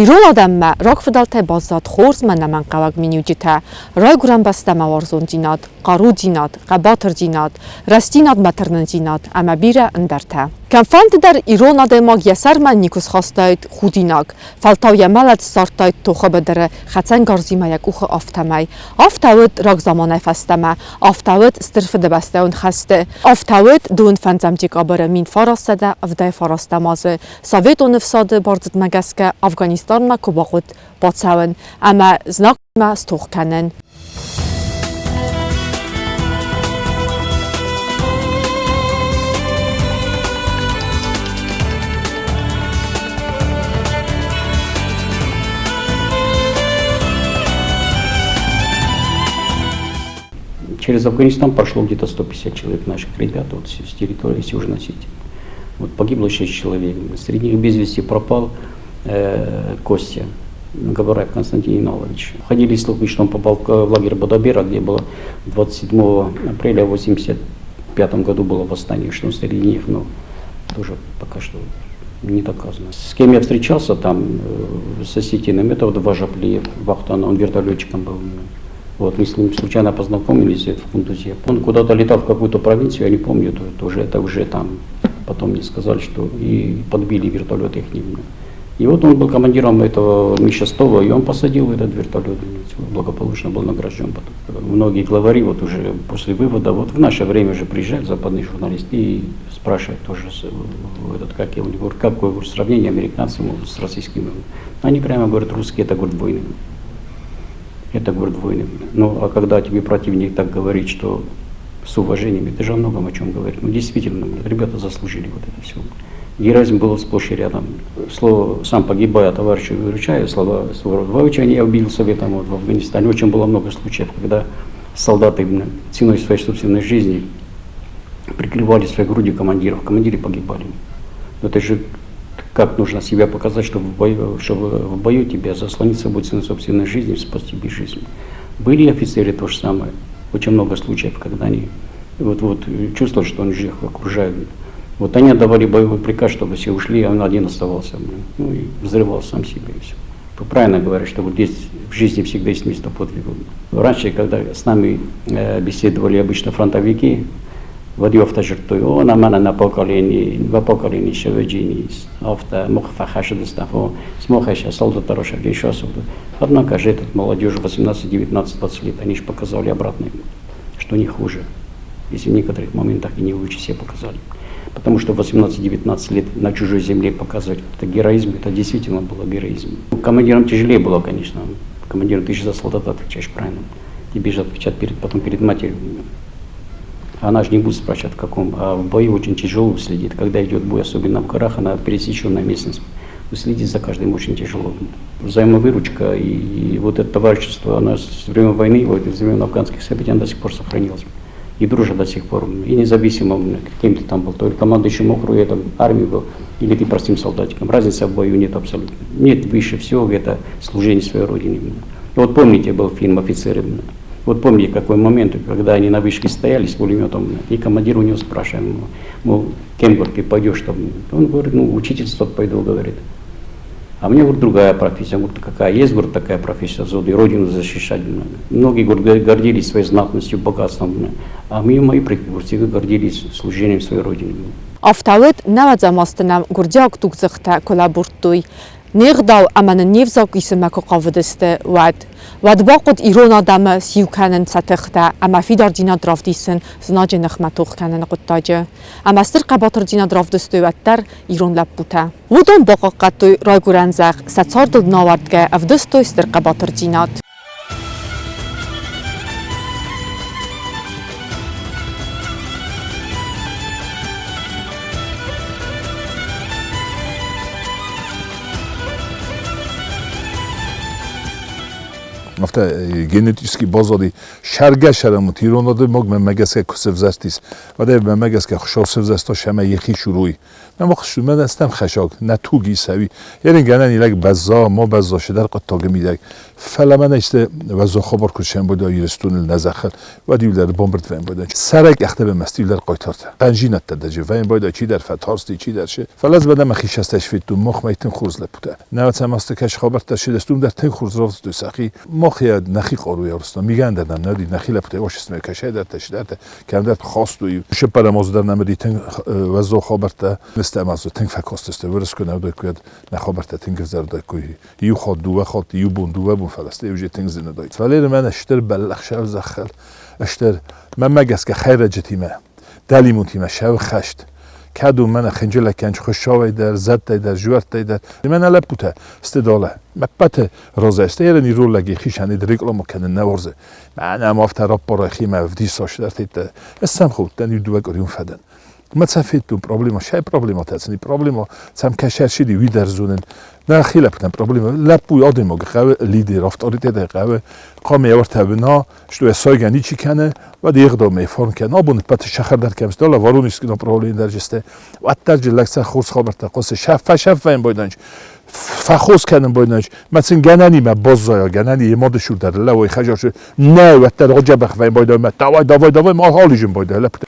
Ирон адӕммӕ рагфыдӕлтӕй баззад хорз ӕнӕмӕнгхъӕуӕг миниуджытӕ, райгуырӕн бӕстӕмӕ уарзондзинад, хъарудзинад, хъӕбатырдзинад, рӕстдзинадмӕ тырнындзинад ӕмӕ бирӕ ӕндӕртӕ. Кӕмфӕнды дӕр ирон адӕймаг йӕ сӕрмӕ никуы схастаид худинаг, фӕлтау йӕ мӕлӕт ссардтаид тохы быдыры хӕцӕнгарзимӕ йӕ къухы афтӕмӕй. Афтӕ уыд рагзаманӕй фӕстӕмӕ, афтӕ уыд Стыр Фыдыбӕстӕйон хӕсты, афтӕ уыд дыууын фӕндзӕм декабры 1979 азы Советон ӕфсады бардзырдмӕ гӕсгӕ Афганистанмӕ куы бахъуыд бацӕуын ӕмӕ знагмӕ стох кӕнын. Через Афганистан прошло где-то 150 человек наших ребят вот, с территории Южной Осетии. Вот погибло 6 человек. Среди них без вести пропал Костя Габараев Константин Иналович. Ходили слухи, что он попал в лагерь Бадабера, где было 27 апреля 1985 году было восстание, что он среди них, но тоже пока что не доказано. С кем я встречался там, с осетинами, это вот Важаплиев, Вахтан, он вертолетчиком был. Вот, мы с ним случайно познакомились в Кундузе. Он куда-то летал в какую-то провинцию, я не помню, это уже там. Потом мне сказали, что и подбили вертолет их. И вот он был командиром этого Ми-6, и он посадил этот вертолет, благополучно был награжден потом. Многие главари вот уже после вывода, вот в наше время уже приезжают западные журналисты и спрашивают тоже, этот, как я, говорю, какое сравнение американцев с российскими. Они прямо говорят, русские это, говорят, войны. Это, говорят, войны. Ну, а когда тебе противник так говорит, что с уважением, это же о многом о чем говорит. Ну, действительно, ребята заслужили вот это все. Героизм был сплошь и рядом. Слово «сам погибая, товарища выручаю», слова «выручание я убил советом» вот, в Афганистане. Очень было много случаев, когда солдаты ценой своей собственной жизни прикрывали своей грудью командиров. Командиры погибали. Но это же как нужно себя показать, чтобы в бою тебя заслонить собой ценой собственной жизни, спасти тебе жизнь. Были офицеры то же самое. Очень много случаев, когда они вот чувствовали, что он их окружает. Вот они отдавали боевой приказ, чтобы все ушли, а он один оставался. Ну и взрывал сам себя и все. Правильно говорят, что вот здесь в жизни всегда есть место подвигу. Раньше, когда с нами беседовали обычно фронтовики, Водиофта жертвую, на мене на поколінні, два покоління ще виджініс, офта мухфахаша достафо, смохаша, солдата роша, Однако же этот молодежь 18, 19, 20 лет, они же показали обратно, что не хуже. Если в некоторых моментах и не лучше себя показали. Потому что 18-19 лет на чужой земле показывать это героизм, это действительно было героизм. Командирам тяжелее было, конечно. Командирам ты же за солдата отвечаешь, правильно. Тебе же отвечать потом перед матерью. Она же не будет спрашивать, в каком. А в бою очень тяжело уследить. Когда идет бой, особенно в горах, она пересеченная местность. Уследить за каждым очень тяжело. Взаимовыручка и вот это товарищество, оно с времен войны, вот, с времен афганских событий, оно до сих пор сохранилось. И дружат до сих пор. И независимо, кем ты там был, то ли командующим округом, это армией был, или ты простым солдатиком. Разницы в бою нет абсолютно. Нет, выше всего это служение своей родине. И вот помните, был фильм «Офицеры». Вот помните, какой момент, когда они на вышке стояли с пулеметом, и командир у него спрашивает, мол, кем, говорит, ты пойдешь там? Он говорит, ну, учительство пойду, говорит. А мне, говорит, другая профессия. Он говорит, какая есть, говорит, такая профессия, и родину защищать. Многие, говорит, гордились своей знатностью, богатством. А мы, мои предки, говорит, всегда гордились служением своей родине. Афтӕ уыд нӕуӕдзӕм азты нӕм гуырдзиаг тугдзыхтӕ куы лӕбурдтой, не гъдау ӕмӕ нын не взаг исынмӕ куы хъавыдысты, уӕд. Уӕд бахъуыд ирон адӕмы сиу кӕнын сӕ тыхтӕ ӕмӕ фидардзинад равдисын знаджы ныхмӕ тох кӕныны хъуыддаджы. Ӕмӕ стыр хъӕбатырдзинад равдыстой уӕддӕр ирон лӕппутӕ. Уыдон бахъахъхъӕдтой райгуырӕн зӕхх, сӕ цардыл науӕрдгӕ ӕвдыстой стыр хъӕбатырдзинад. Афтӕ генетически баззади сӕргӕ-сӕрӕмут ирон адӕймаг мӕнмӕ гӕсгӕ куы сывзӕрстис, уӕд ӕй мӕнмӕ гӕсгӕ Хуыцау сывзӕрста сӕмӕ йӕхи сурой. Мӕ махсумӕ стӕм хӕсаг, нӕ туг исӕуи. Ерин гӕнӕн илӕг бӕзза, ма бӕзза шидӕр хъуыддаги мидӕг. Фӕлӕ мӕнӕ исты уӕззау хабар куы сӕмбӕлда Ирыстоныл нӕ зӕххыл, уӕд иулӕр бамбырд вӕййын Сӕрӕй къӕхтӕ мӕст иулӕр хъайтартӕ. Хъӕнжинӕдтӕ дӕджы вӕййын байда чидӕр фӕтарсти, чидӕр шы. Фӕлӕ ӕз бӕдӕ мӕхи сӕстӕй сфедтон, махмӕ тынг хорз лӕппутӕ. Нӕ цӕмӕсты кӕс хабӕрттӕ шидӕст, уым дӕр тынг хорз равдыстой сӕхи. Мах йӕ нӕхи хъаруйӕ рыстам, мигӕн дӕр нӕм нӕ уыди, нӕхи лӕппутӕ уашистмӕ кӕсӕйдӕртӕ, шидӕртӕ, кӕмдӕр хастой. Сыппӕрӕм азы дӕр нӕм уыди тынг уӕззау хабӕрттӕ. Ныстӕм азы тынг фӕкастысты, уырыс куы нӕ уыдаиккой, уӕд нӕ хабӕрттӕ тынг ӕвзӕр уыдаиккой. Иу хатт, дыууӕ хатты, иу бон, дыууӕ бон, фӕлӕ стӕй уже тынг зын уыдаид. Фӕлӕ мӕнӕ стыр бӕллӕх сӕвзӕххыл, стыр, мӕнмӕ гӕсгӕ хӕйрӕджытимӕ, дӕлимонтимӕ сӕвхӕст. Кӕд у мӕнӕ хынджылӕг кӕнч хуыссауӕй дӕр, зӕдтӕй дӕр, зуӕрттӕй дӕр. Мӕнӕ лӕппутӕ сты далӕ. Мӕ ппӕты разӕй сты ерын ирон лӕги хисӕн реклама кӕнын нӕ уарзы. Мӕнӕ ам афтӕ раппара химӕ вдисас дӕр Ӕз сӕм худтӕн иу дыууӕ къуыри уым фӕдӕн. Мӕ цӕ федтон проблема, сӕ проблема тӕцни проблема, цӕм кӕсӕрсиди уи дӕр зонын. Нӕ хи лӕппутӕн проблема. Лӕппу адӕймаг хъӕуы лидер, авторитетӕй хъӕуы. Хъамӕ ӕвӕртӕ бына, что я сойгӕ ничи кӕны, уӕд егъдау форм кӕны. Абон ппӕты сахар дӕр кӕм стала, Воронежский направление дӕр сты. Уӕддӕр же лӕг сӕ хорз хабӕрттӕ хъуысы. Шаффа-шаффайын бойданч. Фӕхос кӕнын бойданч. Мӕ сын гӕнӕнимӕ баззайа, гӕнӕни йе мады шур дӕр лӕууой хӕжар. Нӕ, уӕддӕр гъоджабӕх вӕйын бойдай, мӕ давай, давай, давай, ма алижын бойдай лӕппутӕ.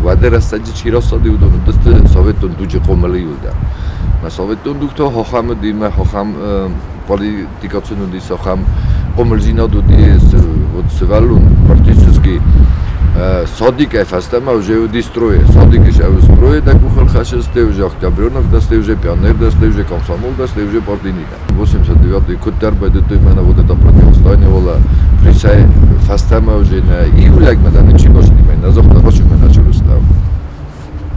Уӕды рӕстӕджы чи рацыди, уыдон уыдысты советон дуджы хъомылы иуылдӕр. Мӕ советон дуг та ахӕм уыди, мӕ ахӕм политикацион уыдис, ахӕм хъомылдзинад уыди, вот сывӕллон практически садикӕй фӕстӕмӕ уже уыди стройы. Садик ис стройы дӕ къухыл хӕссыс, ты уже октябренок дӕ, ты уже пионер дӕ, ты уже комсомол дӕ, ты уже партийный дӕ. 89-й куыддӕр байдыдтой мӕнӕ вот это противостояние было, присай фӕстӕмӕ уже нӕ иу лӕгмӕ дӕр ничи базыди, мӕ нӕ загъта, рацу мӕ началось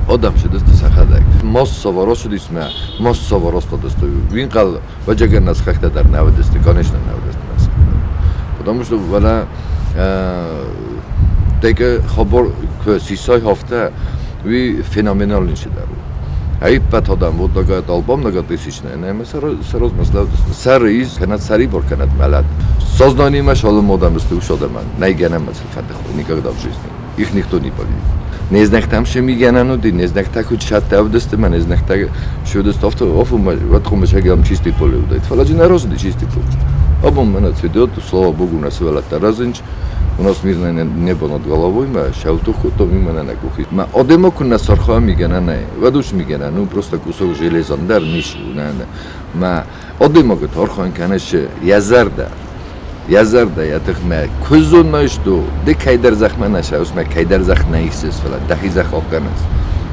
Адам шыдысты сӕхӕдӕг. Массово рацыдис мӕ, массово растадысты. Уинхъал вӕджӕгӕн нӕ сыхӕгтӕ дӕр нӕ уыдысты, конечно, нӕ уыдысты нӕ сыхӕгтӕ. Потому что вӕлӕ тӕккӕ хабар куы сисай афтӕ, уый феноменальный цыдӕр у. Ӕппӕт адӕм вот такая толпа многотысячная, ӕмӕ сӕ размӕ слӕудысты. Сӕры ис, кӕнӕ сӕрибар, кӕнӕ мӕлӕт. Сознаниемӕ шалым адӕм сты уыцы адӕмӕн. Нӕй гӕнӕн ма сыл фӕтых никогда в жизни. Их никто не победит. Не знӕгтӕм се мигӕнӕн уыди, не знӕгтӕ куыд сӕттӕ уыдысты, мӕ не знӕгтӕ сюдысты афтӕ, вот хуымӕтӕг чистый поле уыдаид. Фӕлӕ джы нӕ разынди чистый поле. Абон мӕнӕ цветет, слава богу, нӕ сывӕллӕттӕ рӕзынч, у нас мирное небо над головой, мӕ сӕутух кодтам, мӕнӕ нӕ къухи. Мӕ адӕмы куы нӕ сарха мигӕнӕнӕй, уӕд уыцы мигӕнӕн, ну, просто кусок железа дӕр ницы у, нӕ, нӕ. Мӕ адӕймагы тархан кӕныс йӕ зӕрдӕ. Йӕ зӕрдӕ, йӕ тыхмӕ куы зоной, что ды кӕйдӕр зӕхмӕ нӕ цӕуыс, мӕ кӕйдӕр зӕхх нӕ исыс, фӕлӕ дӕхи зӕхх ӕхгӕныс,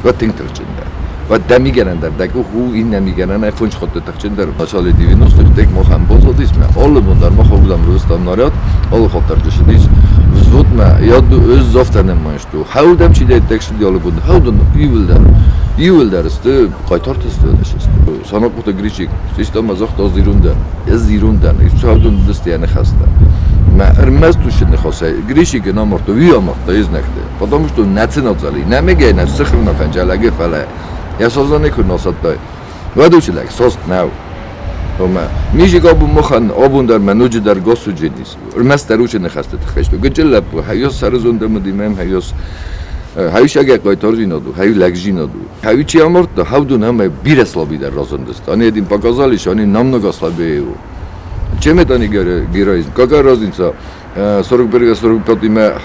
уӕд тынг тыхджын дӕ. Уӕд дӕ мигӕнӕн дӕр дӕ къух у иннӕ мигӕнӕнӕй фондз хатты тыхджындӕр. Начале 90-х тек махӕн баззадис, мӕ алы бон дӕр мах уыдам рвыстам наряд, алы хатт дӕр цыдис взводмӕ. Я ӕз афтӕ нымайын, что хӕудӕм чидӕриддӕр цыди алы бон, хӕудын иууылдӕр, иууылдӕр сты хъайтартӕ сты, сты. Санахъоты Гришик систа ӕмӕ загъта, ӕз ирон дӕн, ӕз ирон дӕн, хӕудын уыдысты йӕ ныхӕстӕ. Мӕ ӕрмӕст уыцы ныхасӕй Гришикы амардта, уый амардта йе знӕгты, потому что националцали, нӕмыгӕй нӕ сыхырна фӕнджалӕгы, фӕлӕ йӕ созаны куы насадтай, уӕд уыцы лӕг сост нӕу. Ома, мижик абон махӕн абон дӕр мӕ ноджыдӕр госудженис. Ӕрмӕстдӕр уыцы ныхӕсты тыххӕй сты. Гыццыл лӕппу, хайос сӕрызонд ӕмӕ димӕм хайос хайусагӕй хъайтардзинад у, хаю лӕгдзинад у. Хаю чи амардта, хӕвдун ӕмӕ бирӕ слабыйдӕр разындысты. Они один показали, что они намного слабее его. Чем это они героизм? Какая разница? 41-45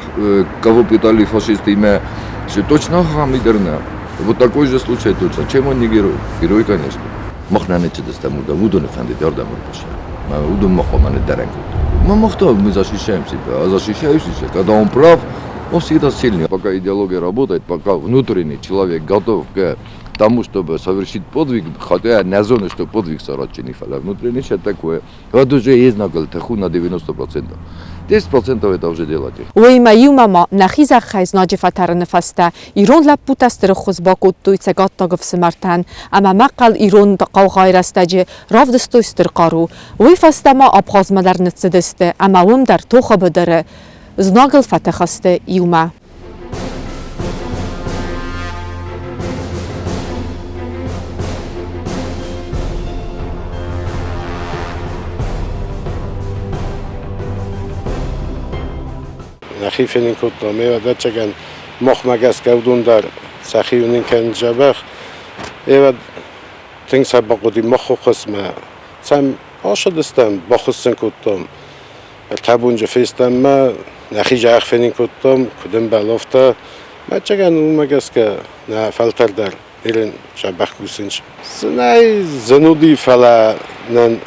кого пытали фашисты имя, все точно хамидерна. Вот такой же случай точно. Чем он не герой? Герой, конечно. Мах нӕ ничи уыдоны фӕндыд ардӕм ӕрбацӕуын. Уыдон махомӕ ныддӕрӕн кодтой. Мы мах мы защищаем себя, а защищаю себя, когда он прав, он всегда сильный. Пока идеология работает, пока внутренний человек готов к тому, чтобы совершить подвиг, хотя я не знаю, что подвиг сороченный, фала внутренне что такое. Вот уже есть нагл, таху на 90%. 10% это уже дело техники. Уыимӕ иумӕ ма нӕхи зӕххӕй знаджы фӕтӕрыны фӕстӕ ирон лӕппутӕ стыр ӕххуыс бакодтой цӕгаттаг ӕфсымӕртӕн ӕмӕ мӕхъхъӕл ирон хъаугъайы рӕстӕджы равдыстой стыр хъару. Уый фӕстӕ ма Абхазмӕ дӕр ныццыдысты ӕмӕ уым дӕр тохы быдыры знагыл фӕтых сты иумӕ. Нӕхи фенын кодтам, ӕвӕццӕгӕн, махмӕ гӕсгӕ уыдон дӕр сӕхи уынын кӕнынц дзӕбӕх. Ӕвӕд тынг сӕ бахъуыди мах хъысмӕ. Сӕм ацыдыстӕм, баххуыс сын кодтам. Ӕртӕ бонджы фестӕм мӕ нӕхи зӕхх фенын кодтам, куыд ӕмбӕлы, афтӕ. Ӕвӕццӕгӕн, уымӕ гӕсгӕ нӕ фӕлтӕр дӕр ирын дзӕбӕх кусынц. Зынӕй зын уыди, фӕлӕ нын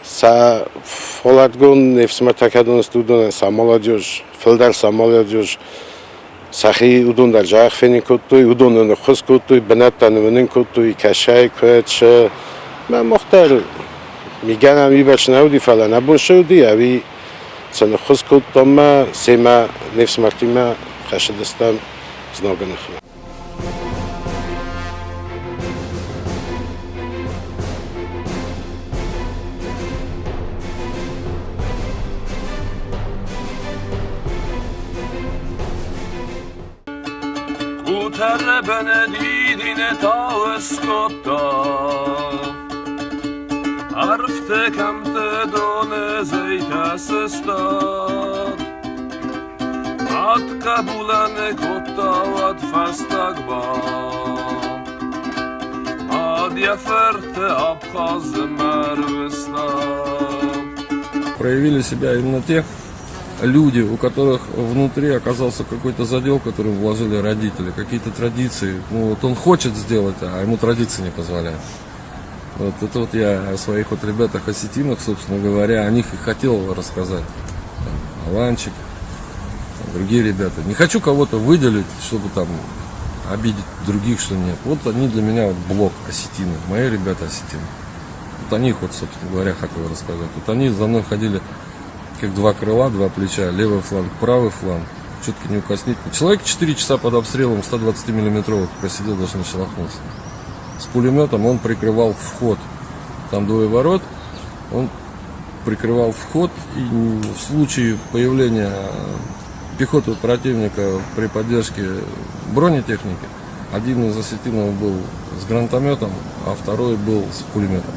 сӕ фӕлладгонд не фсымӕртӕ кӕдон сты, уыдонӕн сӕ молодежь, фылдӕр сӕ молодежь сӕхи уыдон дӕр зӕхх фенын кодтой, уыдонӕн ӕххуыс кодтой, бынӕттӕ нывӕнын кодтой, кӕсӕй, куы Мӕ мах дӕр мигӕнӕн уыйбӕрц нӕ уыди, фӕлӕ нӕ бон цы уыди, ӕви сын ӕххуыс кодтам мӕ семӕ не фсымӕртимӕ хӕцыдыстӕм знагы ныхмӕ. Къутӕры дидины тау ыскодта, Ӕрвты кӕмтты доны зӕйтӕ сыстад. Мад хъӕбулӕн кодта уӕд фӕстаг ба. Мад йӕ фырты Абхазмӕ рвыста. Проявили себя именно те люди, у которых внутри оказался какой-то задел, который вложили родители, какие-то традиции. Ну вот он хочет сделать, а ему традиции не позволяют. Вот это вот я о своих вот ребятах осетинах, собственно говоря, о них и хотел рассказать. Там, Аланчик, там, другие ребята. Не хочу кого-то выделить, чтобы там обидеть других, что нет. Вот они для меня вот блок осетины, мои ребята осетины. Вот о них вот, собственно говоря, хотел рассказать. Вот они за мной ходили как два крыла, два плеча, левый фланг, правый фланг, четко неукоснительно. Человек 4 часа под обстрелом 120-миллиметровых просидел, даже не шелохнулся. С пулеметом он прикрывал вход. Там двое ворот, он прикрывал вход, и в случае появления пехоты противника при поддержке бронетехники, один из осетинов был с гранатометом, а второй был с пулеметом.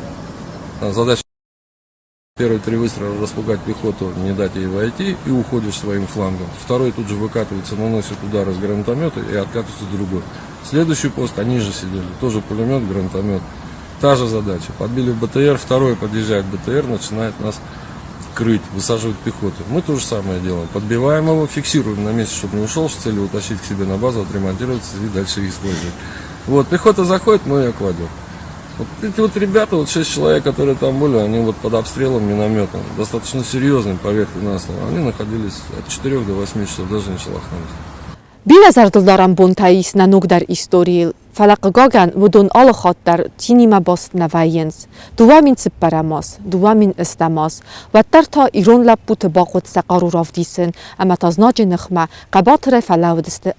Задача первые три выстрела распугать пехоту, не дать ей войти, и уходишь своим флангом. Второй тут же выкатывается, наносит удар из гранатомета и откатывается другой. Следующий пост, они же сидели, тоже пулемет, гранатомет. Та же задача. Подбили БТР, второй подъезжает БТР, начинает нас крыть, высаживать пехоту. Мы то же самое делаем. Подбиваем его, фиксируем на месте, чтобы не ушел, с целью утащить к себе на базу, отремонтироваться и дальше использовать. Вот, пехота заходит, мы ее кладем. Вот эти вот ребята, вот 6 человек, которые там были, они вот под обстрелом минометом, достаточно серьезным, поверьте на слово, они находились от 4 до 8 часов, даже не шелохнулись. Бирӕ зӕрдылдарӕн бонтӕ ис нӕ ногдӕр историйыл, фӕлӕ, хъыгагӕн, уыдон алы хатт дӕр цинимӕ баст нӕ вӕййынц. 2004 аз, 2008 аз, уӕддӕр та ирон лӕппуты бахъуыд сӕ хъару равдисын ӕмӕ та знаджы ныхмӕ хъӕбатырӕй фӕлӕууыдысты.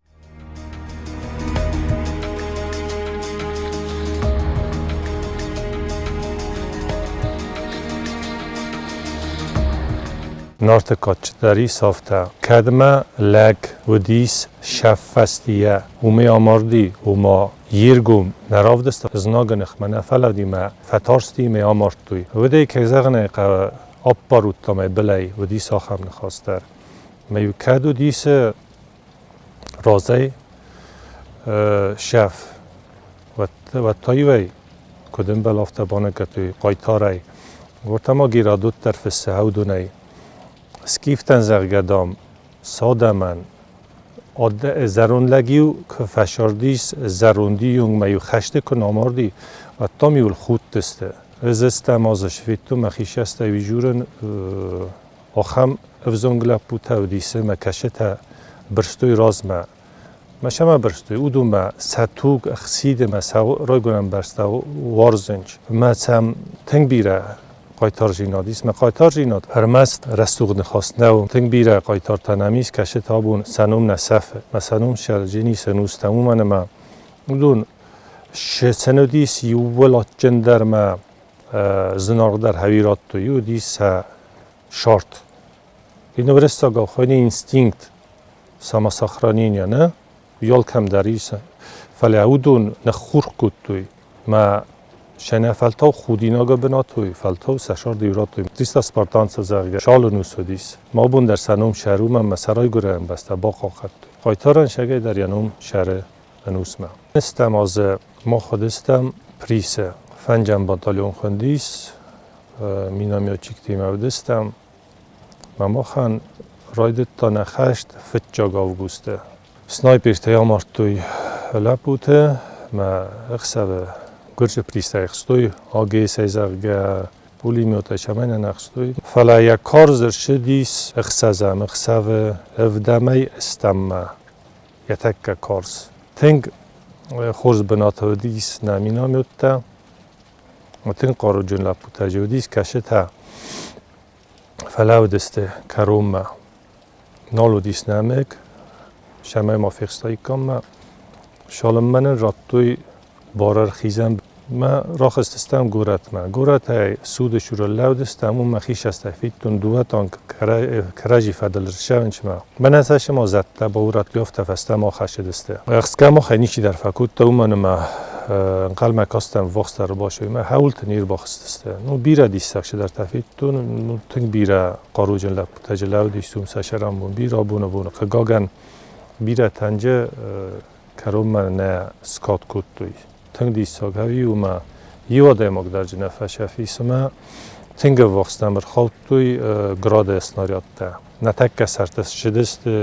Нарты кадджытӕ исӕфта. Кӕдмӕ лӕг уыдис сӕффӕстийӕ, уымӕй амарди, ома йе ргом нӕ равдыста знагы ныхмӕ, нӕ фӕлӕууди мӕ фӕтарсти мӕ амардтой. Уӕдӕй, кӕй зӕгъын ӕй хъӕуы, аппарут та мӕ былӕй, уыдис ахӕм ныхас дӕр. Мӕ-иу кӕд уыдис разӕй шеф, уӕд та-иу ӕй куыд ӕмбӕлы, афтӕ баныгӕдтой хъайтарӕй. Уӕртӕ ма Геродот дӕр фыссы Ӕудонӕй. Скифтӕн, зӕгъгӕ, дам, садӕмӕн зӕронд лӕг-иу куы фӕсырдис, зӕронди онгмӕ-иу хӕсты куы намарди, уӕд, дам-иу ыл худтысты. Ӕз ӕстӕм азы сфедтон мӕхи сӕстӕй журын ахӕм ӕвзонг лӕппутӕ уыдис ӕмӕ кӕсытӕ бырстой размӕ. Мӕ сӕмӕ бырстой, уыдонмӕ сӕ туг ӕхсиды мӕ сӕ райгуырӕн бӕстӕ уарзынц. Мӕ сӕм тынг бирӕ хъайтардзинад ис. Мӕ хъайтардзинад ӕрмӕст рӕсугъд ныхас нӕу. Тынг бирӕ хъайтартӕ нӕм ис, кӕцытӕ абон сӕ ном нӕ сӕфы. Мӕ сӕ ном сӕрджын ис ӕнустӕм, уымӕн ӕмӕ уыдон сын уыдис иууыл адджындӕр мӕ зынаргъдӕр хӕуи радтой, уыдис сӕ шарт. Иноврестагау хуыйны инстинкт самосохранения, нӕ? Уый кӕмдӕр ис. Фӕлӕ уыдон ныххурх кодтой мӕ сӕ нӕ фӕлтау худинагы бынат уой, фӕлтау сӕ сӕрды радтой. Триста спартанцев, зӕгъгӕ, шалын ус уыдис. Ма абон дӕр сӕ ном сӕр уымӕн мӕ сӕ райгуырӕн бӕстӕ бахъахъхъӕдтой. Хъайтарӕн сӕгӕй дӕр йӕ ном сӕры ӕнусмӕ. Стӕм азы мах уыдыстӕм Присы. Фӕнджӕм батальон хуындис, минометчиктимӕ уыдыстӕм. Мӕ махӕн райдыдта нӕ хӕст фыццаг августы. Снайпертӕй амардтой лӕппуты, мӕ ӕхсӕвы гуырджы пристӕй ӕхстой, АГС-ӕй, зӕгъгӕ, пулеметӕй цӕмӕн ӕхстой. Фӕлӕ йӕ карз ӕрцыдис ӕхсӕзӕм ӕхсӕвы ӕвдӕмӕй ӕстӕммӕ, йӕ тӕккӕ карз. Тынг хорз бынаты уыдис нӕ минометтӕ, тынг хъаруджын лӕппутӕ дзы уыдис, кӕцытӕ фӕлӕууыдысты кӕронмӕ. Нал уыдис нӕмыг, цӕмӕй ма фехстаиккам мӕ. Цалынмӕ нын радтой барӕрхизӕн мӕ рахызтыстӕм горӕтмӕ. Горӕтӕй суды цуры лӕудыстӕм, уым мӕхи састӕй федтон дыууӕ танк кӕрӕдзи фӕдыл ссӕуынчмӕ. Мӕнӕ сӕ цыма зӕдтӕ баурӕдтой, афтӕ фӕстӕмӕ ахӕссыдысты. Ӕхсгӕ махӕй ничидӕр фӕкодта, уымӕн ӕмӕ ӕнхъӕлмӕ кастӕн ввахсдӕр басоймӕ, хӕуылты не рбахызтысты. Ну, бирӕ диссаг цыдӕртӕ федтон, ну, тынг бирӕ хъаруджын лӕппутӕ дзы лӕудис уым сӕ сӕрӕнбон, бирӕ абоны боны. Хъыгагӕн, бирӕ тӕнджы кӕронмӕ нӕ скад кодтой. Тынг диссаг ӕви уымӕ иу адӕймаг дӕр дзы нӕ фӕсӕфи, цымӕ тынг ӕввахс нӕм ӕрхаудтой грады снарядтӕ. Нӕ тӕккӕ сӕрты ссыдысты,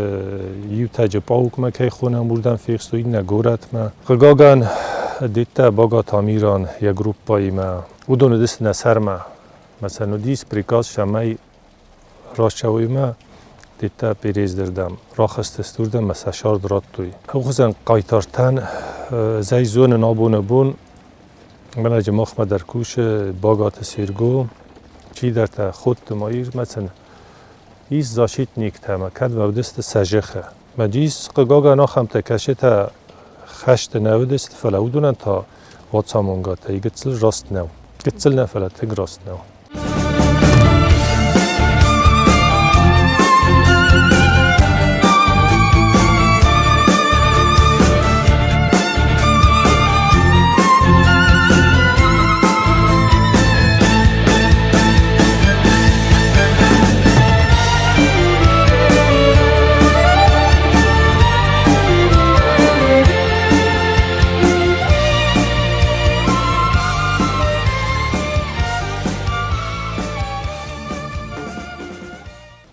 иутӕ Джепъаукмӕ кӕй хонӕм, уырдӕм фехстой, иннӕ горӕтмӕ. Хъыгагӕн, Деттӕ Багаты Амиран йӕ группӕимӕ, уыдон уыдысты нӕ сӕрмӕ. Мӕ сӕ уыдис приказ, цӕмӕй рацӕуой Деттӕ Перездырдӕм. Рахызтысты уырдӕм ӕмӕ сӕ сӕрд радтой. Хуызӕн хъайтартӕн зӕй зонын абоны бон мӕнӕ махмӕ дӕр кусы Багаты Серго, чидӕртӕ Ходты Маирмӕ сын ис защитниктӕ ӕмӕ кӕд уыдысты сӕ зӕххы. Мӕ дис, хъыгагӕн, ахӕмтӕ, кӕцытӕ хӕсты нӕ уыдысты, фӕлӕ уыдонӕн та уацамонгӕтӕй гыццыл раст нӕу. Гыццыл нӕ, фӕлӕ тынг раст нӕу.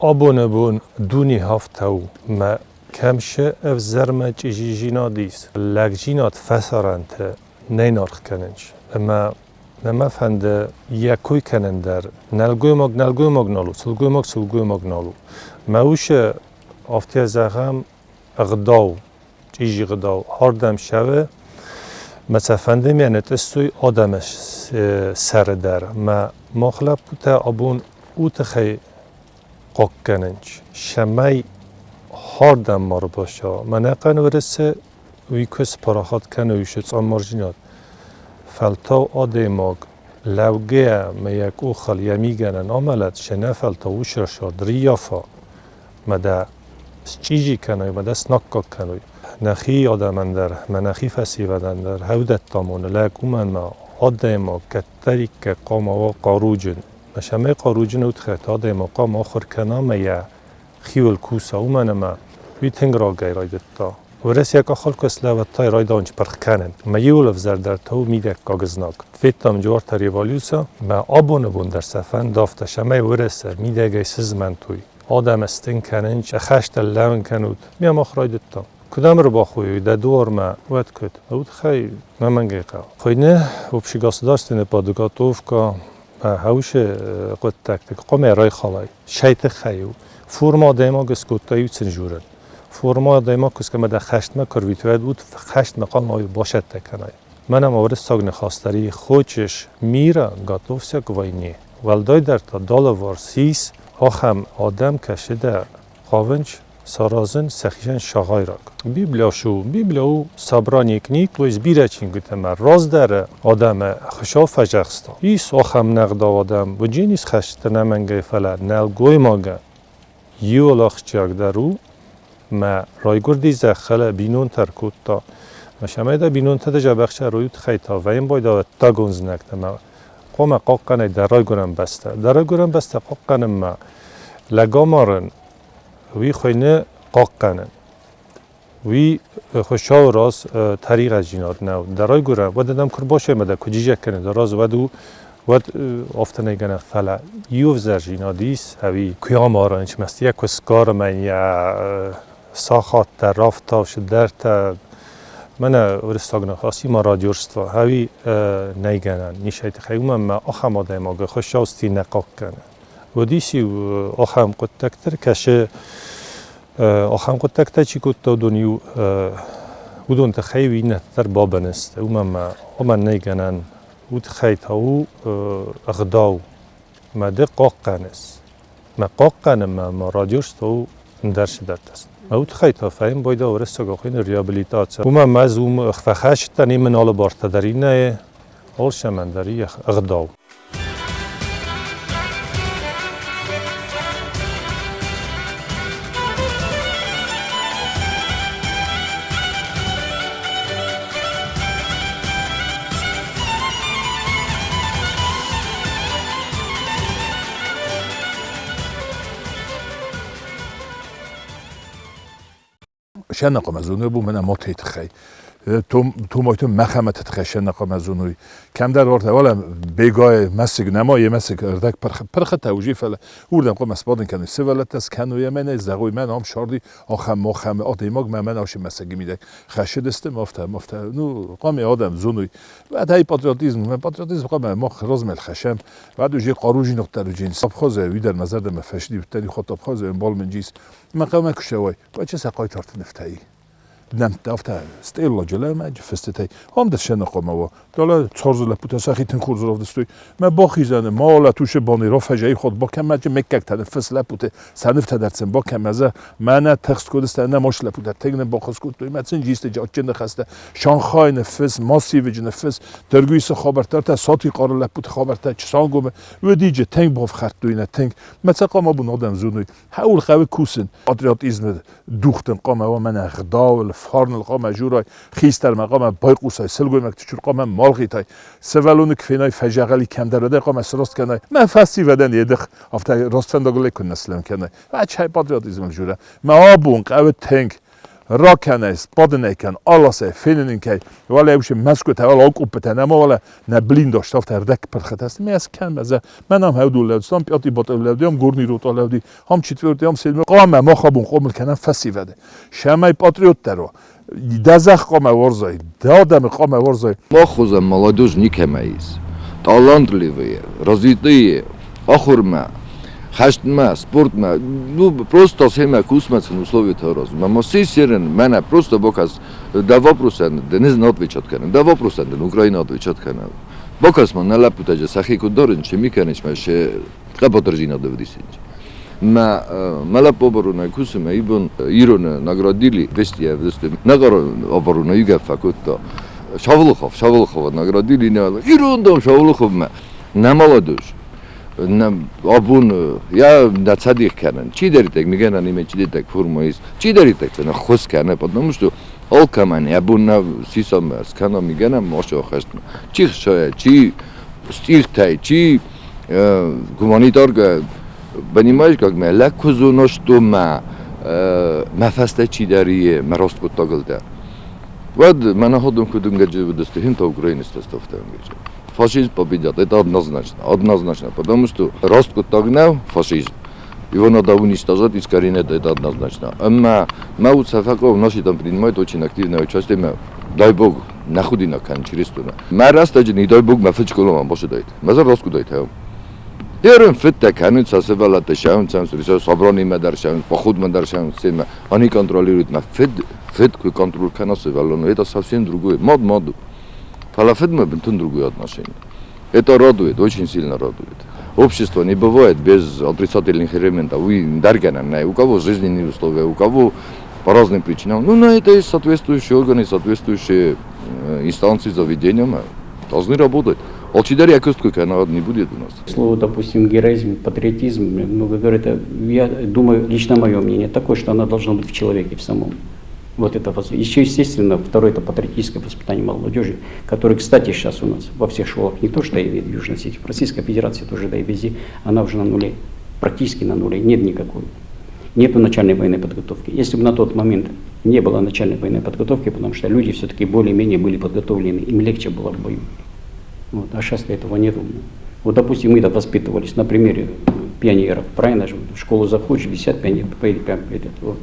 Абоны бон дуне хафтау мӕ кӕмшы ӕвзӕрмӕ чъизижинад ис. Лӕгджинад фӕсарӕнты нӕ наргъ кӕнынц. Ӕмӕ нӕ мӕ фӕнды йӕ кой кӕнын дӕр. Нӕлгоймаг нӕлгоймаг нал у, сылгоймаг сылгоймаг нал у. Мӕ усы афтӕ зӕгъӕм ӕгъдау, чъизи гъдау ардӕм сӕвы, мӕ сӕ фӕнды мӕ нытъыссой адӕмы сӕры дӕр. Мӕ мах лӕппутӕ абон у тыххӕй хъахъхъӕнынц, цӕмӕй хӕрдӕм ма рбацӕуа. Мӕнӕ Уырысы уый куы спарахат кӕны уыцы цъаммардзинад. Фӕлтау адӕймаг лӕугӕйӕ мӕ йӕ къухыл йӕ мигӕнӕн амӕлӕт, се нӕ фӕлтау уыцы рсард рыййафа мӕ дӕ счъизи кӕной, мӕ дӕ снаккаг кӕной. Нӕхи адӕмӕн дӕр, мӕ нӕхи фӕсивӕдӕн дӕр хӕудӕтт амоны лӕг уымӕн мӕ адӕймаг кӕддӕриддӕр хъуамӕ уа хъаруджын. Мӕ цӕмӕй хъаруджын уыдхӕт адӕймаг хъуамӕ ахуыр кӕна ӕмӕ йӕ хиуыл куса, уымӕн ӕмӕ уый тынг рагӕй райдыдта. Уӕрӕсейаг ахуыр куы слӕвӕрдта, райдайынч пырх кӕнын. Мӕ иуыл ӕвзӕрдӕр та у мидӕггаг знаг. Федтам джуарта революци, мӕ абоны бон дӕр сӕ фӕнд афтӕ, цӕмӕй Уӕрӕсе мидӕгӕй сызмӕнтой. Адӕмы стын кӕнынч, ӕххӕстӕ лӕууын кӕнут. Ме мах райдыдтам. Куыд ӕм ӕрбахойой дӕ дуармӕ, уӕд куыд? Уый тыххӕй мӕ мӕнгӕй хъӕуы. Хуыйны общегосударственная подготовка хӕусы хъуыддӕгты хъуамӕ райхалай. Сӕй тыххӕй у. Форма адӕймаг скодта иу цензурӕн. Форма адӕймаг кусгӕ дӕ хӕстмӕ куы рвитвӕд уд хӕстмӕ хъуамӕ башӕттӕ кӕнай. Мӕнӕ ма уырыссаг ныхас дӕр и: хочешь мира, готовься к войне. Уӕлдайдӕр та далӕварс ис ахӕм адӕм, кӕцы дӕ хъавынц саразын сӕхицӕн сагъайраг. Библия шу, Библия у собрание книг, то есть бирӕ чингуытӕ ӕмӕ раздӕры адӕмы Хуыцау фӕдзӕхста. Ис ахӕм нӕгъдау адӕм, уыджын ис хӕсты нӕмӕнгӕй, фӕлӕ нӕлгоймагӕн иуыл ахсджиагдӕр у, мӕ райгуырди зӕххыл бинонтӕ ӕркодта. Мӕ цӕмӕй дӕ бинонтӕ дӕ дзӕбӕх цӕрой, уый тыххӕй та вӕййын байдауӕд ӕддагон знӕгтӕ ӕмӕ хъуамӕ хъахъхъӕнай дӕ райгуырӕн бӕстӕ. Дӕ райгуырӕн бӕстӕ хъахъхъӕнынмӕ лӕг амарын, уый хуыйны хъахъхъӕнын. Уый Хуыцауы раз тӕригъӕддзинад нӕу. Дӕ райгуырӕн, уӕд адӕм куы рбасаймӕ дӕ куы джизӕг кӕны дӕ раз, уӕд у уӕд афтӕ нӕй гӕнӕн, фӕлӕ иу ӕвзӕрдзинад ис, ӕви куы амарын, мӕстыйӕ куы сгарымӕн йӕ сахаттӕ, рафтау, цыдӕртӕ, мӕнӕ уырыссаг ныхасимӕ радиорство, ӕви нӕй гӕнӕн нисӕй тыххӕй, уымӕн ӕмӕ ахӕм адӕймагы Хуыцау сти нӕ хъахъхъӕны. Уыдис-иу ахӕм хъуыддӕгтӕ, кӕсы ахӕм хъуыддӕгтӕ чи кодта, уыдон-иу уыдон тыххӕй-иу иннӕтӕ дӕр бабын сты, уымӕн ӕмӕ уымӕн нӕй гӕнӕн. Уый тыххӕй та у ӕгъдау. Мӕ ды хъахъхъӕныс. Мӕ хъахъхъӕнынмӕ ма радиорство у ӕндӕр цыдӕртӕ. Мӕ уый тыххӕй та фӕйын байда уырыссаг ахуыйны реабилитаци. Уымӕн ӕмӕ ӕз уым фӕхӕстдӕн имын алы бартӕ дӕр иннӕйы, алцӕмӕн дӕр и ӕгъдау. Сӕнӕхъомӕ бу мӕнӕ мотей тыххӕй. Тумойты Мӕхӕмӕты тыххӕй сӕнӕхъомӕ зоной. Кӕмдӕр ортӕ, валӕ бегай мӕсыг нӕма йе мӕсыг ӕрдӕг пырхытӕ уыди, фӕлӕ уырдӕм хъуамӕ сбадын кӕной сывӕллӕттӕ, скӕной ӕмӕ нӕ зӕгъой, мӕн ам сарди ахӕм махӕм адӕймаг мӕ мӕн ашы мӕсыгы мидӕг хӕссыдысты, афтӕ, афтӕ. Ну, хъуамӕ адӕм зоной. Уӕд ай патриотизм, патриотизм хъуамӕ мах размӕ хӕссӕм. Уӕд уже хъаруджиногтӕ уыджин. Абхазӕй уый дӕр мӕ зӕрдӕмӕ фӕсыди, уыдтӕн хатт Абхазӕй ӕмбал мын джис. Мӕ хъӕумӕ куы ссӕуай, уӕд сӕ хъайтарты нывтӕй нӕмттӕ афтӕ стъелладжы лӕмӕджы фыстытӕй. Ам дӕр сӕ хъуамӕ уа. Далӕ царзы лӕппутӕ сӕхи тынг хорз равдыстой. Мӕ бахизӕны ма тушы баны рафӕзӕй ход бакӕмӕджы меккӕгтӕ ныффыс лӕппуты, сӕ нывтӕ дӕр сын бакӕмӕзӕ. Мӕнӕ тыхст кодысты ӕнӕ мос лӕппутӕ тынг нын баххуыс кодтой. Мӕ сын джисты адджын ныхӕстӕ. Шанхай ныффыс, Массивыджы ныффыс, Дыргуисы хабӕрттӕ, ӕртӕ Сатихъары лӕппуты хабӕрттӕ, Чысангомы. Уыдиджы тынг бафхӕрдтой нӕ тынг. Мӕ цӕ хъуамӕ абон адӕм зоной. Хӕуыл хъӕуы кусын. Патриотизмы духтын хъуамӕ уа мӕнӕ гъдауыл, фарныл хъуамӕ журай, хистӕрмӕ хъуамӕ байхъусай, сылгоймӕгты чур хъуамӕ малгъитай, сывӕллоны куы фенай фӕзӕгъӕли кӕмдӕр уӕдӕй хъуамӕ сраст кӕнай. Мӕ фӕсивӕдӕн едых, афтӕ раст фӕндагыл ӕй куыннӕ слӕм кӕнай. Ӕчхӕй патриотизмыл журӕ. Мӕ абон хъӕуы тынг ракӕнай, сбадын кӕн, аласай, фенын кӕй, уӕлӕ уышы Мӕскуытӕ, уӕлӕ акъуппытӕ, нӕма уӕлӕ нӕ блиндажтӕ афтӕ ӕрдӕг пырхытӕ сты. Мӕ скӕн, мӕ мӕн ам хӕвдул лӕуд, ам пъяти батыл лӕуди, ам горный рота лӕуди, ам четвертый, ам седьмой. Хъуамӕ мах абон хъомыл кӕнӕм фӕсивӕды. Сӕмӕй патриоттӕ ро. Дӕ зӕхх хъуамӕ уарзай, дӕ адӕмы хъуамӕ уарзай. Мах хуызӕн молодежь никӕмӕ ис. Талантливые, развитые, ахуырмӕ, хӕстмӕ, спортмӕ, ну, просто семӕ кусмӕ сын условиятӕ аразын. Мӕ сессерен мӕнӕ просто боказ дӕ вопросӕн дын ӕз отвечать кӕнын, дӕ вопросӕн дын Украина отвечать кӕны. Бакӕс ма, нӕ лӕппутӕ сӕхи куыд дарынц, цы ми кӕнынц, мӕ се хъӕбатырдзинад ӕвдисынц. Мӕ мӕ лӕппу оборонӕй кусы, мӕ ибон ироны наградили, вести ӕвдысты. Нӕ оборона югӕ фӕкодта. Шавлухов, Шавлухова наградили, ирон дам Шавлуховмӕ. Нӕ молодежь. Абон я нӕ цадих кӕнын. Чидӕриддӕр мигӕнӕнимӕ чидӕриддӕр форма ис, чидӕриддӕр сын ӕххуыс кӕны, потому что алкӕмӕн йӕ бон нӕ сисамӕ скӕна мигӕнӕн машы хӕстмӕ. Чи хсайа, чи стъигътӕй, чи гуманитарка, понимаешь, как мӕ лӕг куы зона, что мӕ мӕ фӕстӕ чидӕр и мӕ раст хъуыддагыл дӕр. Уӕд мӕнӕ ходон куыдынгӕджы уыдысты, хинта Украины стӕстӕфтӕнгӕджы. Фашизм победят, это однозначно, однозначно, потому что раст хъуыддаг нӕу фашизм. Его надо уничтожать, искоренять, это однозначно. Ӕмӕ мӕ уд сӕ фӕхъӕуы, наши там принимают очень активное участие, мӕ дай бог, нӕ худинаг кӕнын чырыстонӕн. Мӕ рӕстӕджы, не дай бог, мӕ фыд скъоламӕ бацыдаид. Мӕ зӕрдӕ скуыдаид. Ерын фыдтӕ кӕнынц сӕ сывӕллӕттӕ сӕуынц сӕ собранимӕ дӕр сӕуынц, походмӕ дӕр сӕуынц семӕ. Они контролируют. Мӕ фыд, фыд куы контроль кӕна сывӕллоны, это совсем другое. Мад мад у. Фӕлӕ фыдмӕ бынтон другое отношение. Это радует, очень сильно радует. Общество не бывает без отрицательных элементов. Вы у кого жизненные условия, у кого по разным причинам. Ну, на это есть соответствующие органы, соответствующие инстанции, заведения должны работать. Алчидӕр йӕ куыст куы кӕна, не будет у нас. Слово, допустим, героизм, патриотизм, много говорят, я думаю, лично мое мнение такое, что оно должно быть в человеке в самом. Вот это, еще, естественно, второе – это патриотическое воспитание молодежи, которое, кстати, сейчас у нас во всех школах, не то что и в Южной Осетии, в Российской Федерации тоже, да и везде, она уже на нуле, практически на нуле, нет никакой. Нету начальной военной подготовки. Если бы на тот момент не было начальной военной подготовки, потому что люди все-таки более-менее были подготовлены, им легче было в бою. Вот, а сейчас этого нет. Вот, допустим, мы-то воспитывались на примере пионеров, правильно же? В школу заходишь, висят пионеры, вот.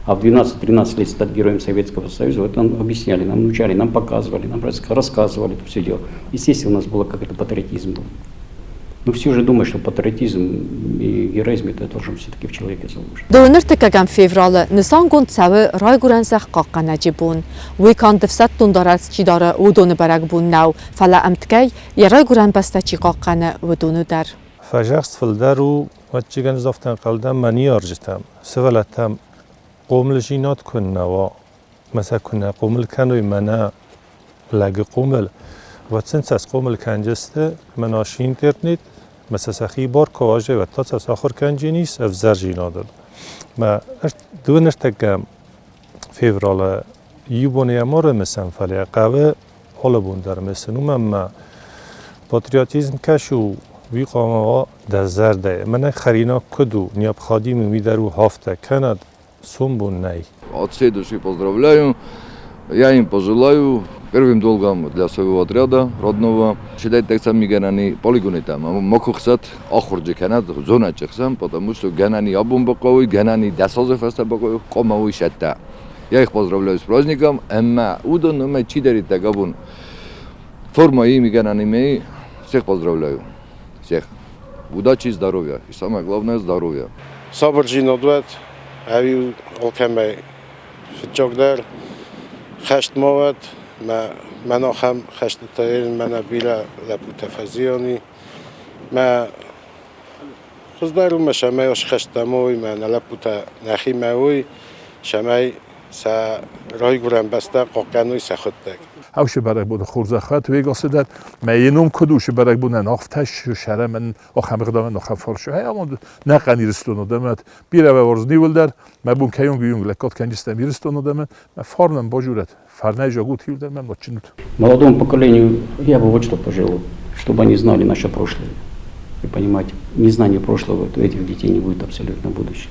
А в 12-13 лет стать героем Советского Союза, вот нам объясняли, нам научали, нам показывали, нам рассказывали это все дело. Естественно, у нас было как это патриотизм был. Но все же думают, что патриотизм и героизм это должен все-таки в человеке заложен. Дыууынӕртыккӕгӕм февралы нысангонд цӕуы Райгуырӕн зӕхх хъахъхъӕнӕджы бон. Уый канд ӕфсӕддон дарӕс чи дары, уыдоны бӕрӕгбон нӕу, фӕлӕ ӕмткӕй йӕ райгуырӕн бӕстӕ чи хъахъхъӕны, уыдоны дӕр. Фӕзӕхст фылдӕр у, ӕвӕццӕгӕн ӕз ӕнхъӕлдӕн мӕ ныййарджытӕм, сывӕллӕттӕм хъомылдзинад куыннӕ уа, мӕ сӕ куыннӕ хъомыл кӕной мӕнӕ лӕгы хъомыл, уӕд сын сӕ схъомыл кӕндзысты мӕнӕ интернет, мӕ сӕ сӕхи бар куы уазой, уӕд та сӕ сахуыр кӕнджынис ӕвзӕрдзинадыл. Мӕ дыууынӕртӕккӕм февралы иу бон йӕ ма рымысӕм, фӕлӕ хъӕуы алы бон дӕр мысын. Уымӕн мӕ патриотизм кӕс у, уый хъуамӕ уа дӕ зӕрдӕйы. Мӕнӕ хӕринаг куыд у, необходимый уый дӕр у афтӕ, кӕнӕд сомбон нӕй. От всей души поздравляю. Я им пожелаю первым долгом для своего отряда родного. Считать так сами гӕнӕни полигонитам. Мокухсат ахурджи кӕнӕд зона чихсам, потому что гӕнӕни абон бахъӕуй, гӕнӕни 10 азы фӕстӕ бахъӕуй, хъуамӕ сӕтта. Я их поздравляю с праздником. Ӕмӕ уыдон ӕмӕ чидӕриддӕр абон форма ими гӕнӕни мей, всех поздравляю. Всех. Удачи и здоровья. И самое главное здоровья. Сабырдзинад уӕд, ӕви алкӕмӕй фыццагдӕр хӕст ма уӕд, мӕ мӕн ахӕм хӕстытӕ мӕнӕ бирӕ лӕппутӕ фӕзиан и. Мӕ хуыздӕр у мӕ цӕмӕй ас хӕстӕ ма уой, мӕ нӕ лӕппутӕ нӕхимӕ уой, цӕмӕй сӕ райгуырӕн бӕстӕ хъахъхъӕной сӕхуыдтӕг. Хаушы бӕрӕгбоны хорзӕх уӕд уегасы дӕр. Мӕ йе ном куыд у шы бӕрӕгбонӕн афтӕ сӕрӕмӕн ахӕм ӕгъдауӕн ахӕм фарсы. Хай амонд нӕхъӕн Ирыстоны адӕмӕт. Бирӕ уарзын иуылдӕр. Мӕ бон кӕйонг уыйонг лӕггад кӕнджыстӕм Ирыстоны адӕмӕн. Мӕ фарнӕн базурӕт. Фарнӕй зӕгъут иуылдӕр мӕм адджын. Молодому поколению я бы вот что пожелал, чтобы они знали наше прошлое. Вы понимаете, незнание прошлого, то этих детей не будет абсолютно будущего.